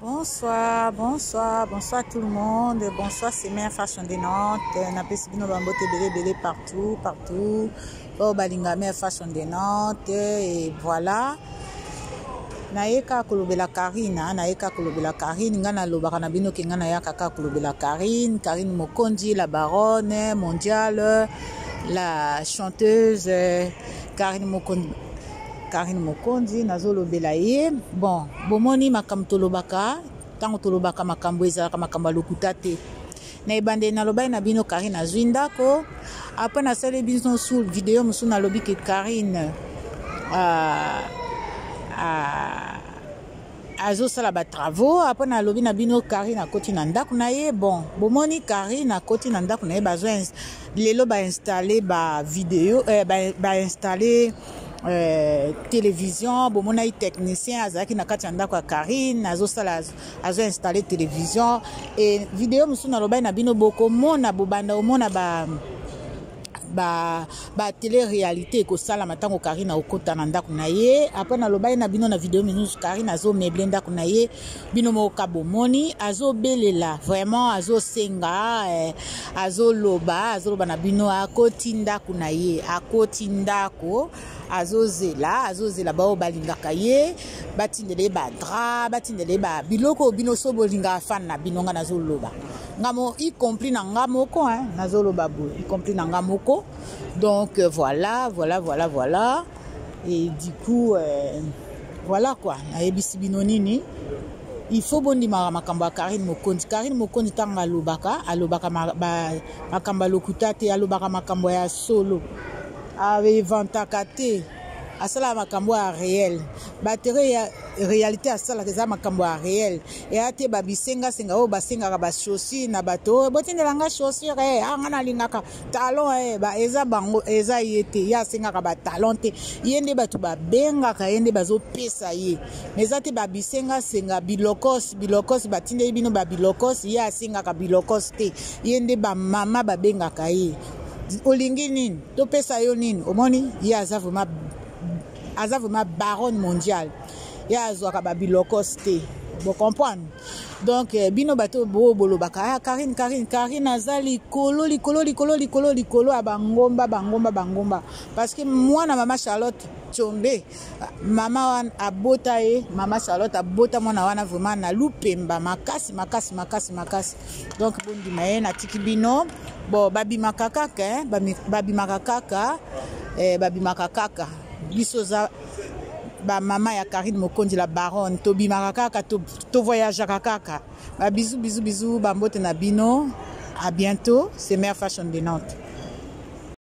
Bonsoir, bonsoir, bonsoir tout le monde. Bonsoir, c'est Mère Fashion de Nantes. Napesi bino bambote ebele ebele partout, partout. Oyo balinga Mère Fashion de Nantes. Et voilà. Naye kaka kolobela Karine, naye kaka kolobela Karine. Nga nalobaka na bino ke nga nayaka kaka kolobela Karine, Karine Mokonzi, la baronne mondiale, la chanteuse Karine Mokonzi. Karine Mokonzi nazolobela ye. Bon, bomoni makambo tolobaka, ntango tolobaka makambo ezalaka makambo ya lokuta te. Na ebandeli nalobaki na bino Karine azwi ndako, apres nasali bino su video mosusu nalobi ke Karine azosala ba travaux, apres nalobi na bino Karine akoti na ndako na ye. Bon, bomoni Karine akoti na ndako na ye, bazwa lelo ba installer ba video, ba installer télévision. Bomonaki technicien azalaki na kati ya ndako ya Karine, azosala, azo installer télévision. E video mosusu nalobaki na bino, bokomona, bobanda omona ba télé réalité ekosalama ntango Karine akokota na ndako na ye. Apres nalobaki na bino na video misusu, Karine azomeubler ndako na ye, bino moko ka bomoni, azobelela vraiment, azosenga, azoloba, azoloba na bino akoti ndako na ye, akoti ndako, azozela, azozela bao balingaka ye batindela ye badraps, batindela ye ba biloko oyo bino so bolingaka fan na bino. Nga nazoloba nga mo, y compris na nga moko, hein, nazoloba boye, y compris na nga moko. Donc voilà, voilà, voilà, voilà. Et du coup, voilà quoi. Nayebisi bino nini, il faut bondimaka makambo ya Karine Mokonzi. Karine Mokonzi, ntango alobaka, alobaka makambo ya lokuta te, alobaka makambo ya solo, ainventaka te, asalaka makambo ya réel. Batere ya réalité asalaka eza makambo ya réel, eya te babisengasenga oyo basengaka bachaussure na bato oyo botindelanga chaussure, anga nalingaka talon, eza bango, eza ye te. Ye asengaka batalon te, ye nde bato babengaka ye nde bazopesa ye. Mais eza te babisengasenga bilokos, bilokos batindeli bino babilokos. Ye asengaka bilokos te, ye nde bamama babengaka ye: olingi nini, topesa yo nini? Omoni, ye aza vraiment, aza vraiment baronne mondiale, ye azwaka babilokos te, bocomprendre. Donc bino bato bo bolobaka: ah, Karine, Karine, Karine aza likolo, likolo, likolo, likolo, likolo ya bangomba, bangomba, bangomba, parce que mwana mama Charlotte Tshombe, mama wana abota ye, mama Charlotte abota mwana wana vraiment na lupemba makasi, makasi, makasi, makasi. Donc bondima ye. Natiki bino. Bon, babimaka kaka, eh, babimaka kaka, babimaka kaka. Biso oza bamama ya Karine Mokonzi la baronne, tobimaka kaka, tovoyageaka kaka. Babizu, bizu, bizu, bambote na bino. À bientôt, c'est Mère Fashion de Nantes.